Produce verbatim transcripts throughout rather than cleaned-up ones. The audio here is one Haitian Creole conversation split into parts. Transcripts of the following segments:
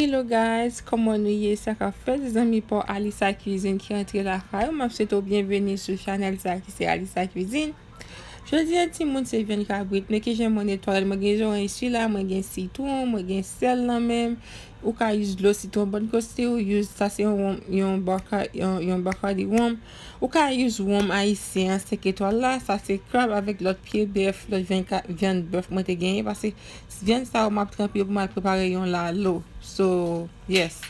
Hello guys, kòman nou ye? Sa k ap fèt? Zanmi pa w Alisa Cuisine ki rantre lakay ou. M ap swete w byenveni sou chanèl sa ki se Alisa Cuisine. Jodi a, timoun, se vyann kabrit. Men ki jan mwen netwaye l, mwen gen zoranj sila, mwen gen sitwon, mwen gen sèl nan men m. Ou ka use dlo sitwon, bòn kote ou use, sa se yon wonm, yon Baca-, yon, yon Bacardi wonm. Ou ka use wonm ayisyen an, senk etwal la, sa se krab avèk lòt pye bèf, lòt vyann ka-, vyann bèf mwen te genyen, paske vyann sa yo m ap tranpe yo pou m al prepare yon lalo. So, yes.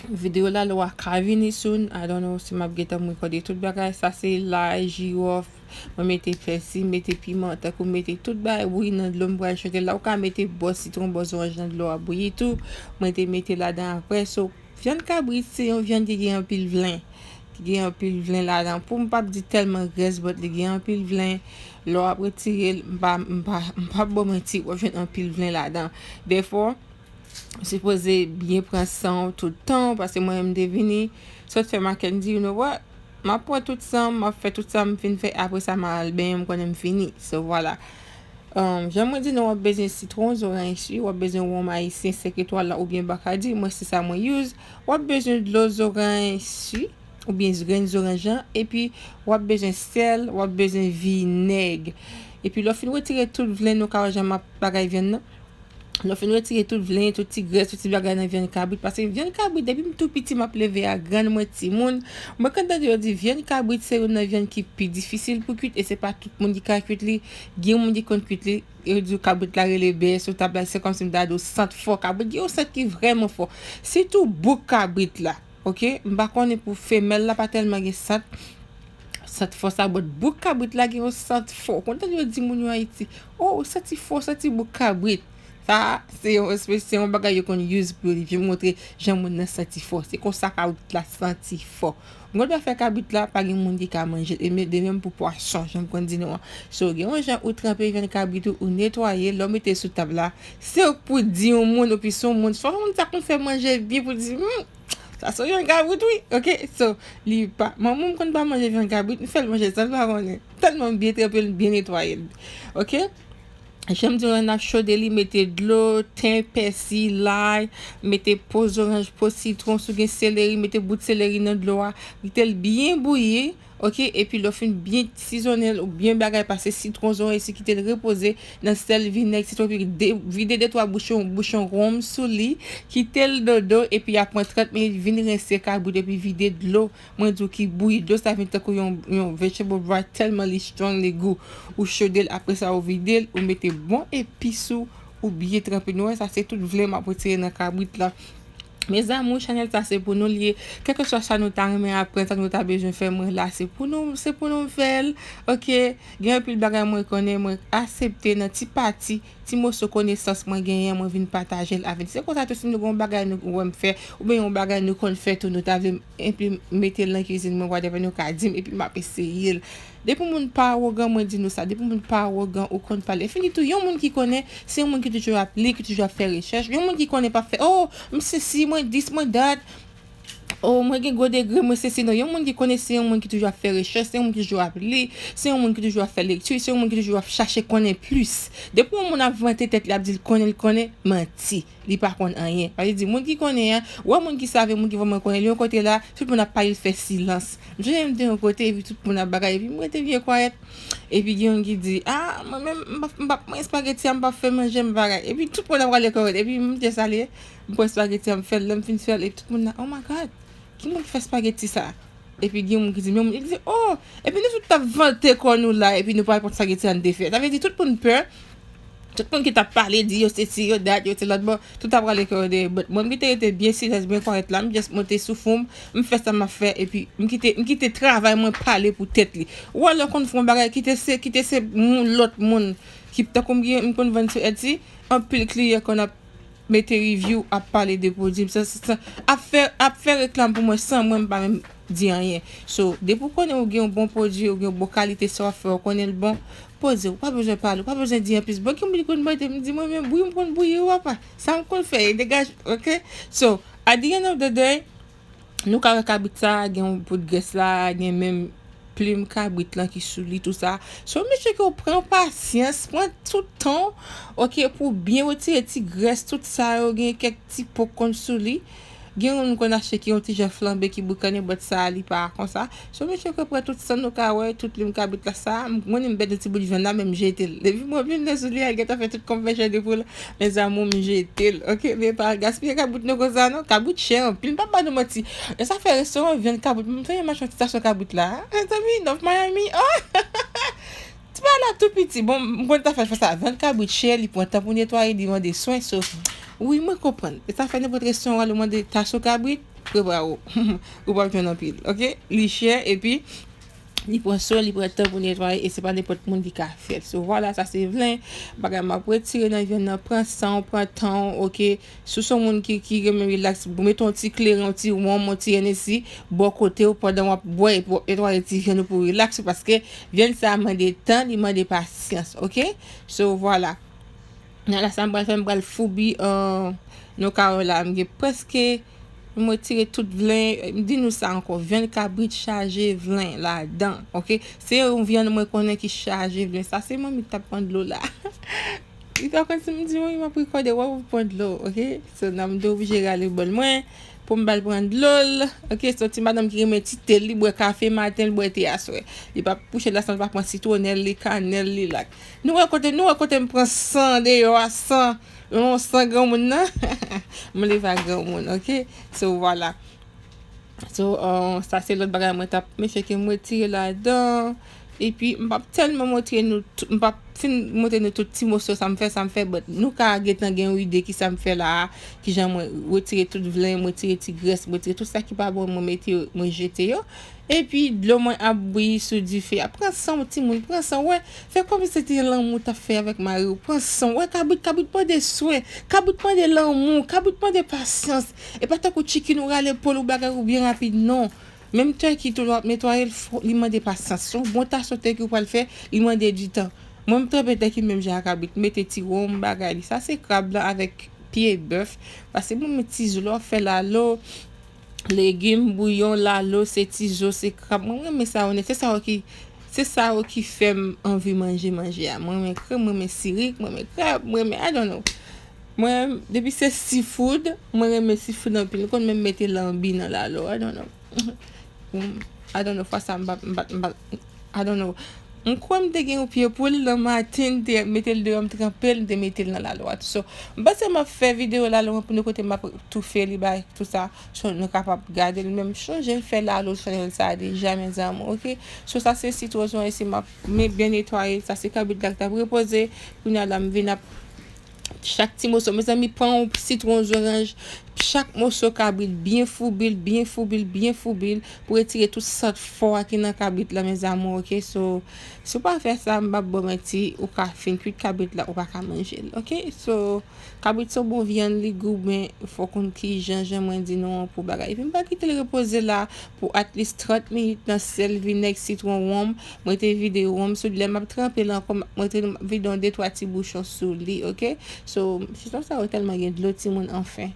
Videyo lalo a ka vini soon. I don't know si m ap gentan rekòde tout bagay. Sa se lay, jiwòf, mwen mete pèsi, mete piman, tankou mete tout bagay bouyi nan dlo m pral chante la. Ou ka mete bò sitwon, bò zoranj nan dlo a bouyi tou. Mwen te mete ladan apre. So, vyann kabrit se yon vyann ki gen anpil vlen. Ki gen anpil vlen ladan. Pou m p ap di tèlman grès, but li gen anpil vlen. Lè w ap retire l, m pa, m pa, m p ap ba w manti, w ap jwenn anpil vlen ladan. Therefore, ou sipoze byen pran san w tout tan w, paske mwen menm m te vini, sot fè makenn di, you know what? M ap pran tout san m, m ap fè tout sa m fin fè, apre sa m al benyen m konnen m fini. So, vwala. Um, jan mwen di nou, w ap bezwen sitwon, zoranj si, w ap bezwen wonm ayisyen senk etwal la oubyen Bacardi, mwen se sa mwen use. W ap bezwen dlo zoranj si, oubyen grenn zoranj lan, epi w ap bezwen sèl, w ap bezwen vinèg. Epi lè w fin retire tout vlen, nou ka wè jan m ap bagay vyann nan. Lè w fin retire tout vlen, tout ti grès, tout ti bagay nan vyann kabrit, paske vyann kabrit, depi m tou piti, m ap leve a grann, mwen timoun, mwen konn tande yo di vyann kabrit se youn nan vyann ki pi difisil pou kwit, e se pa tout moun ki ka kwit li. Gen moun ki konn kwit li, yo di w kabrit la rele bèyè sou tab la, se kòmsi m ta di w sant fò. Kabrit gen yon sant ki vrèman fò. Sitou bouk kabrit la, oke? M pa konnen pou femèl la, pa tèlman gen sant. Sant fò sa, but bouk kabrit la gen yon sant fò. Kontan yo di moun yo Ayiti, "Oh, ou santi fò, ou santi bouk kabrit." Sa, se yon espe-, se yon bagay yo konn use pou yo vin montre jan moun nan santi fò. Se konsa kabrit la santi fò. Mwen dwa fè kabrit la, pa gen moun ki ka manje l. E men, de menm pou pwason, jan m konn di nou an. So, gen yon jan ou tranpe vyann kabrit ou, ou netwaye, lè w mete sou tab la, se ou k pou di yon moun, epi se yon moun, swa yon moun sa konn fè manje byen pou di, "Hmm, sa se yon kabrit, wi." Oke? So, li pa, manman m konn pa manje vyann kabrit, m fè l manje san l pa konnen. Tèlman m byen tranpe l, m byen netwaye l. Oke? Jan m di w la, n ap chode li, mete dlo, ten, pèsi, lay, mete po zoranj, po sitwon, si w gen seleri, mete bout seleri nan dlo a, kite l byen bouyi, oke? Epi lè w fin byen sizonnen l, ou byen bagay, pase sitwon, zoranj, si kite l repoze nan sèl, vinèg, sitwon, epi de-, vide de twa bouchon, bouchon wonm sou li, kite l dodo, epi apre trant minit, vin rense kabrit, epi vide dlo. Mwen di w ki bouyi dlo sa vin tankou yon, yon vegetable broth, tèlman li strong, li gou. Ou chode l, apre sa ou vide l, ou mete bon epis ou, ou byen tranpe. Nou wè sa, se tout vlen m ap retire nan kabrit la. Mes amours, chanèl sa se pou nou l ye. Kèlkeswa sa nou ta renmen aprann, sa nou ta bezwen fè, mwen la, se pou nou, se pou nou fè l. Oke, gen anpil bagay mwen konnen, mwen aksepte nan ti pati, ti moso konesans mwen genyen, mwen vin pataje l avè n. Se konsa tou, si nou gen yon bagay nou wè m fè, oubyen yon bagay nou konn fè tou, nou ta vle m enpli-, mete l nan kwizin mwen, whatever, nou ka di m, epi m ap eseye l. Depi moun pa awogan, mwen di nou sa, depi moun pa awogan, ou konn pale. Fini tou, yon moun ki konnen, se yon moun ki toujou ap li, ki toujou ap fè rechèch. Yon moun ki konnen p ap fè, "Oh, m sesi, mwen dis, mwen dat." Oh, mwen gen gwo degre, mwen sesi. Non, yon moun ki konnen, se yon moun ki toujou ap fè rechèch, se yon moun ki toujou ap li, se yon moun ki toujou ap fè lekti, se yon moun ki toujou ap chache konnen plis. Depi yon moun ap vante tèt li, ap di l konnen, l konnen, manti. Li pa konn anyen. Sa vle di, moun ki konnen an, ou wè moun ki save, moun ki vrèman konnen, li yon kote la, tout moun ap pale, l fè silans. M sonje m te yon kote, epi tout moun ap bagay, epi m rete byen kwayèt. Epi gen youn ki di, "Ah, mwen menm, m p ap, m p ap, mwen espageti a, m p ap fè manje m bagay." Epi tout moun ap rale kò yo, epi m te salye, m pran espageti a, m fè l, lè m fin fè l, epi tout moun la, "Oh my God, ki moun ki fè espageti sa?" Epi gen moun ki di, "Men moun," li di, "Oh, epi nou tout t ap vante kò nou la, epi nou pa konn espageti a n te fè." Sa vle di, tout moun pè, tout moun ki t ap pale, di yo sesi, yo dat, yo se lòt bò, tout ap rale kò yo dèyè. But mwen, m kite rete byen siryèz, byen kòrèk la, m just monte sou fon m, m fè sa m ap fè, epi m kite, m kite travay mwen pale pou tèt li. Ou wè lè w konn fè yon bagay, kite se, kite se moun, lòt moun, ki tankou m gen, m konn vann sou Etsy, anpil kliyan konn ap mete review, ap pale de pwodui m, san, san, san, ap fè, ap fè reklam pou mwen san mwen m pa menm di anyen. So, depi w konnen ou gen yon bon pwodui, ou gen yon bon kalite, sa w ap fè, ou konnen l bon, poze w, pa bezwen pale, ou pa bezwen di anplis. Bon, gen moun ki konn mande m, di mwen menm, bouyi m konn bouyi wi papa. Sa m konn fè, e degaj, oke? So, at the end of the day, nou ka wè kabrit sa, gen yon bout grès la, gen menm plim kabrit lan ki sou li, tou sa. So, make sure ke w pran pasyans, pran tout tan w, oke, pou w byen retire ti grès, tout sa yo, gen kèk ti po k konn sou li. Gen youn m konn achte ki yon ti jan flanbe ki boukannen, but sa a li pa konsa. So, make sure ke pran tout san nou ka wè, tout plim kabrit la sa. M, mwen menm m pèdi yon ti bout vyann la, men m jete l. Depi m wè plim nan sou li a, gentan fè tout kòm fè chè de poul. Mes amours, m jete l, oke? Men pa gaspiye kabrit nou konsa non. Kabrit chè anpil, m p ap ba nou manti. E sa fè restoran vyann kabrit, m fè yon mach yon ti tasyon kabrit la. Mezanmi, North Miami, oh! Ti bagay la tou piti. Bon, m konn ta fè, fè sa. Vyann kabrit chè, li pran tan pou netwaye, li mande swen. So, wi, mwen konprann. E sa fè nenpòt restoran w al ou mande tasyon kabrit, prepare w. Ou p ap jwenn anpil, oke? Li chè, epi li pran swen, li pran tan pou netwaye, e se pa nenpòt moun ki ka fè l. So, vwala, sa se vlen. Bagay m ap retire nan vyann nan, pran san w, pran tan w, oke? Si w se yon moun ki, ki renmen relax, mete yon ti kleren, yon ti wonm, yon ti Hennessy bò kote w pandan w ap bwè epi w ap netwaye ti vyann ou pou relax ou, paske vyann sa a mande tan, li mande pasyans, oke? So, vwala. Nan la sa m pral fè, m pral foubi, euh, nou ka wè la, m gen prèske, m retire tout vlen, m di nou sa ankò, vyann kabrit chaje vlen ladan, oke? Se yon vyann mwen konnen ki chaje vlen, sa se manmi k t ap pran dlo la. Li pa konn si m di wi, m ap rekòde, wè ou pran dlo, oke? So, nan m te oblije rale bòl mwen pou m ba l pran dlo l, oke? Se yon ti madanm ki renmen ti te l, li bwè kafe maten, l bwè te aswè. Li pa kouche la san l pa pran sitwonèl li, kanèl li, lak. Nou wè kote, nou wè kote m pran san deyò a, san, yon san granmoun nan. M leve a granmoun, oke? So, vwala. So, uh, sa se lòt bagay mwen t ap make sure ke m retire ladan. Epi, m p ap tèlman montre nou tout, m p ap fin montre nou tout ti moso sa m fè, sa m fè, but nou ka gentan gen yon ide ki sa m fè la a, kijan mwen retire tout vlen, mwen retire ti grès, mwen retire tout sa ki pa bon, mwen mete yo, mwen jete yo. Epi, dlo mwen ap bouyi sou dife a. Pran san w, timoun, pran san w. Wè, fè kòmsi se te lanmou w t ap fè avèk mari w. Pran san w. Wè, kabrit, kabrit mande swen. Kabrit mande lanmou. Kabrit mande pasyans. E pa tankou chicken ou rale po l ou bagay ou byen rapid, non. Menm turkey tou lè w ap netwaye l, fò, li mande pasyans. Se yon bon tasyon turkey ou pral fè, li mande di tan. Mwen, m tranpe turkey menm jan ak kabrit, m mete ti wonm bagay li. Sa se krab lan avèk pye bèf. Paske mwen, mwen ti zo, lè w ap fè lalo, legim, bouyon, lalo, se ti zo, se krab. Mwen, m renmen sa yo nèt. Se sa yo ki, se sa yo ki fè m anvi manje manje a. Mwen renmen krab, mwen renmen sirik, mwen renmen krab, mwen renmen, I don't know. Mwen, depi se seafood, mwen renmen seafood anpil. M konn menm mete lanbi nan lalo, I don't know. Bon, I don't know, fwa sa m pa, m pa, m pa, I don't know. M kwè m te gen yon pye poul nan maten, m te mete l deyò, m tranpe l, m te mete l nan lalo a tou. So, m panse m ap fè videyo lalo an pou nou kote m ap toufe li bay tout sa. So, nou kapab gade l. Men m chonje m fè lalo sou chanèl sa a deja, mes amours, oke? So, sa se sitwon an isi, m ap men byen netwaye. Sa se kabrit la k t ap repoze. Kounye a la, m vin ap chak ti moso, mezanmi, pran yon sitwon, zoranj, chak moso kabrit, byen foubi l, byen foubi l, byen foubi l, pou retire tout sant fò a ki nan kabrit la, mes amours, oke? So, si w pa fè sa, m p ap ba w manti, ou ka fin kwit kabrit la, ou pa ka manje l, oke? So, kabrit se yon bon vyann, li gou, men fò w konn kijan, jan mwen di nou an pou bagay. Epi m pral kite l repoze la, pou at least trant minit nan sèl, vinèg, sitwon, wonm. Mwen te vide wonm sou li. Lè m ap tranpe l ankò, mwen te vide yon de twa ti bouchon sou li, oke? So, sitwon sa yo tèlman gen dlo, timoun, anfen.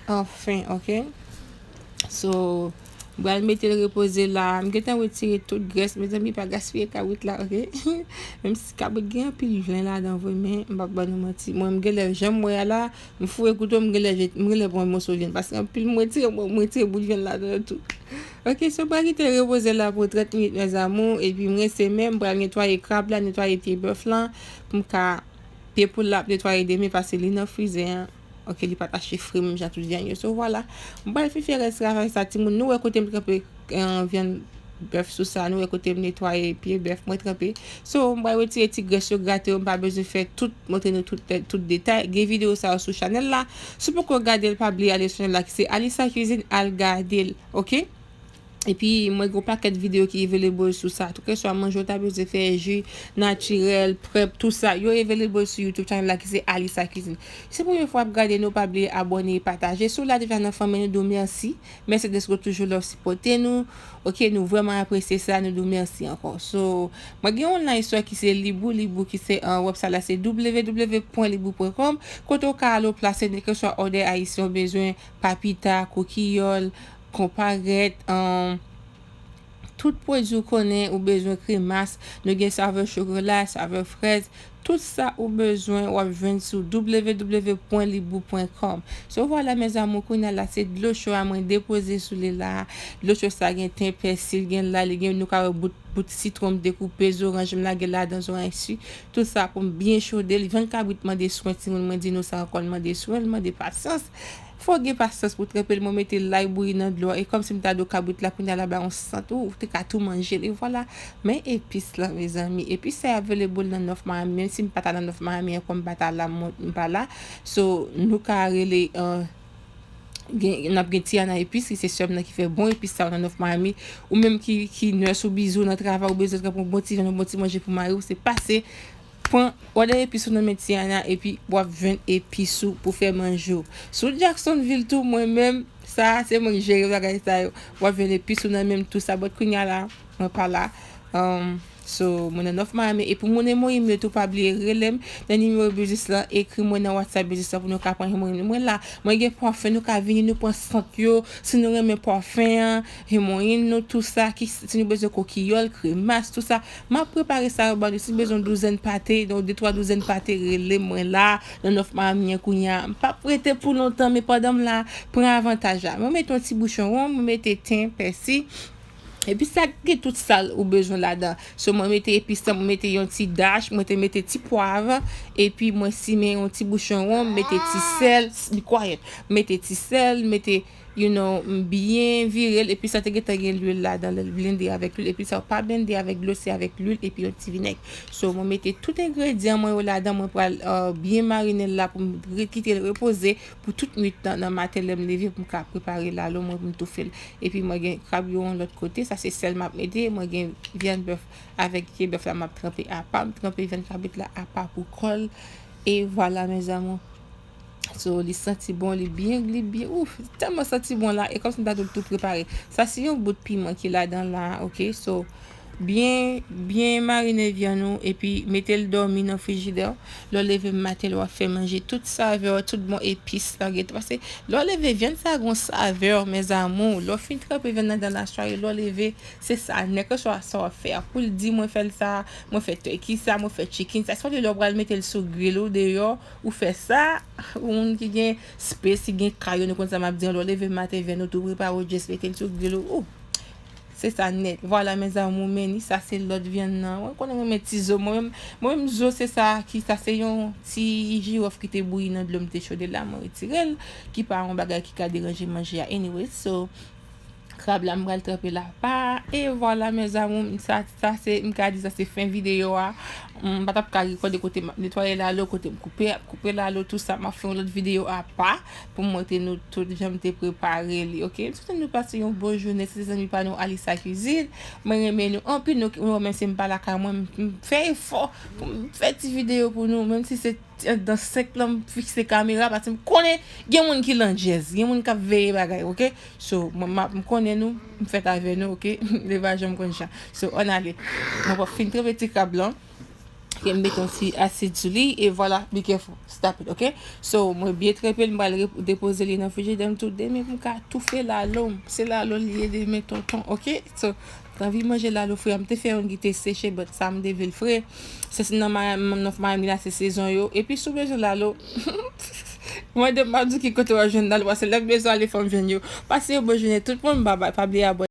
Anfen, oke? So, m pral mete l repoze la. M gentan retire tout grès, mezanmi, pa gaspiye kabrit la, oke? Menm si kabrit gen anpil vlen ladan vre, men m p ap ba nou manti. Mwen, m genlè, jan m wè a la, m foure kouto, m genlè jet, m genlè pran yon moso vyann. Paske anpil, mwen tire, mwen, mwen tire bout vyann ladan tou. Oke, so m pral kite l repoze la pou trant minit, mes amours. Epi m rense men, m pral netwaye krab la, netwaye pye bèf lan, pou m ka, pye poul la ap netwaye demen, paske li nan frizè an. Oke, li pa t achte fre menm jan tout vyann yo. So, vwala. M pral fin fè rès travay sa, timoun. Nou wè kote m tranpe, eh, vyann bèf sou sa. Nou wè kote m netwaye pye bèf, mwen tranpe. So, m pral retire ti grès yo, grate yo. M pa bezwen fè tout, montre nou tout, tout detay. Gen videyo sa yo sou chanèl la. Si w poko gade l, pa bliye ale sou chanèl la ki se Alisa Cuisine, al gade l, oke? Epi, mwen gen yon pakèt videyo ki available sou sa. Tou keswa manje w ta bezwen fè, ji natirèl, prep, tou sa. Yo available sou YouTube channel la ki se Alisa Cuisine. Si se premye fwa w ap gade nou, pa bliye abòne e pataje. Si w la deja nan fanmi an, nou di w mèsi. Mèsi dèske w toujou la w sipòte nou. Oke, nou vrèman apresye sa, nou di w mèsi ankò. So, mwen gen yon line store ki se Libou, Libou ki se, uh, website la se w w w pwen libou pwen kòm, kote w ka ale w plase nèkèswa òdè ayisyen w bezwen, papita, koukiyòl, konparèt, um, Tout pwodui ou konnen ou bezwen, kremas, nou gen savè chokola, savè frèz, tout sa ou bezwen w ap jwenn sou w w w pwen libou pwen kòm. So vwala mes amours, kounye a la se dlo cho a mwen depoze sou li la. Dlo cho sa gen ten, pèsi, gen lay, li gen, nou ka wè bout, bout sitwon m dekoupe, zoranj m lage ladan, zoranj si, tout sa pou m byen chode l. Vyann kabrit mande swen, timoun mwen di nou sa ankò, l mande swen, l mande pasyans. Fò w gen pasyans pou w tranpe l. Mwen mete lay bouyi nan dlo a. E kòmsi m ta di w kabrit la kounye a la bay yon sant. Ou te ka tou manje l. E vwala. Men epis la, mezanmi. Epis sa available nan North Miami. Menm si m pa ta nan North Miami ankò, m pa ta la, m, m pa la. So, nou ka rele, euh, gen, n ap gen Tiana Epis, ki se sè m nan ki fè bon epis sa yo nan North Miami. Ou menm ki, ki nurse ou bizou nan travay, ou bezwen tranpe yon bon ti vyann, yon bon ti manje pou mari w, se pase pran òdè epis ou nan men Tiana, epi w ap jwenn epis ou pou fè manje w. Sou Jacksonville tou, mwen menm, sa, se mwen ki jere bagay sa yo. W ap jwenn epis ou nan men m, tou sa, but kounye a la, mwen pa la. Um, so, mwen nan North Miami. E pou moun Hemoyim yo tou, pa bliye rele m nan nimewo biznis lan, ekri mwen nan WhatsApp biznis lan pou nou ka pran Hemoyim. Mwen la, mwen gen pafen, nou ka vini, nou pran sant yo. Si nou renmen pafen an, Hemoyim nou, tou sa, ki, si nou bezwen kokiyòl, kremas, tou sa, m ap prepare sa yo ban nou. Si bezwen yon douzèn pate, donk de twa douzèn pate, rele mwen la, nan North Miami an kounye a. M p ap rete pou lontan, men pandan m la, pran avantaj la. Mwen mete yon ti bouchon wonm, mwen mete ten, pèsi. Epi sa gen tout sa ou bezwen ladan. So, mwen mete epis lan, mwen mete yon ti dach, mwen te mete ti pwav, epi mwen simen yon ti bouchon wonm, mete ti sèl, be quiet, mete ti sèl, mete, you know, m byen vire l, epi sa te gentan gen lwil ladan, lè l blende avèk lwil, epi sa w pa blende avèk dlo, se avèk lwil, epi yon ti vinèg. So, mwen mete tout engredyan mwen yo ladan, mwen pral, euh, byen marine l la pou m re-, kite l repoze pou tout nwit lan, nan maten lè m leve pou m ka prepare lalo mwen pou m toufe l. Epi mwen gen krab yo yon lòt kote, sa se sèl m ap mete, mwen gen vyann bèf avèk pye bèf la m ap tranpe apa, m tranpe vyann kabrit la apa pou kò l. E vwala, mes amours. So, li santi bon, li byen, li byen, ouf, tèlman santi bon la, e kòmsi m ta tou, tou prepare. Sa se yon bout piman ki ladan la, oke? So, byen, byen marine vyann ou, epi mete l dòmi nan frijidè. Lè w leve maten, lè w ap fè manje, tout savè, tout bon epis la, gen, paske lè w leve vyann sa gon savè, mes amours. Lè w fin tranpe vyann nan dan lasware, lè w leve, se sa, nèk yo sa, sa w ap fè a. Pou l di, mwen fè l sa, mwen fè turkey sa, mwen fè chicken sa. Sa vle lè w pral mete l sou grill ou deyò, ou fè sa, ou moun ki gen space, ki gen kay yo, nou konn sa m ap di an, lè w leve maten, vyann ou tou prepare, ou just mete l sou grill ou, ou. Se sa nèt. Vwala, mes amours, men ni sa se lòt vyann nan. Mwen konnen mwen renmen ti zo. Mwen menm, mwen menm zo se sa ki, sa se yon ti jiwòf ki te bouyi nan dlo m te chode la, mwen retire l, ki pa yon bagay ki ka deranje manje a. Anyway, so, krab la m pral tranpe l apa. E vwala, mes amours, sa, sa se, m ka di sa se fen videyo a. M pa t ap ka rekòde kote m ap netwaye lalo, kote m koupe, koupe lalo, tou sa. M ap fè yon lòt videyo apa pou m montre nou tout jan m te prepare li, oke? M swete nou pase yon bon jounen. Se te zanmi pa nou, Alisa Cuisine. Mwen renmen nou anpil, nou, nou, menm si m pa lakay mwen, m, m fè efò pou m fè ti videyo pou nou, menm si se anndan senk lan m fikse kamera, paske m konnen gen moun ki landjèz, gen moun k ap veye bagay, oke? So, mwen, m ap, m konnen nou, m fèt avè nou, oke? Li pa janm konn jan. So, ann ale. Mwen pral fin tranpe ti krab lan. Ke m mete yon ti asid sou li, e vwala, be careful, stop it, oke? So, mwen byen tranpe l, m pral re-, depoze li nan frijidè m tou demen pou m ka toufe lalo m. Se lalo l ye demen, tonton, oke? So, m t anvi manje lalo fre a, m te fè youn ki te seche, but sa m te vle l fre. Se si nan Miami, North Miami la, se sezon yo. Epi si w bezwen lalo, mande m, m ap di w ki kote w ap jwenn lalo, paske lè m bezwen ale, fò m jwenn yo. Pase yon bon jounen, tout moun, babay, pa bliye abòne.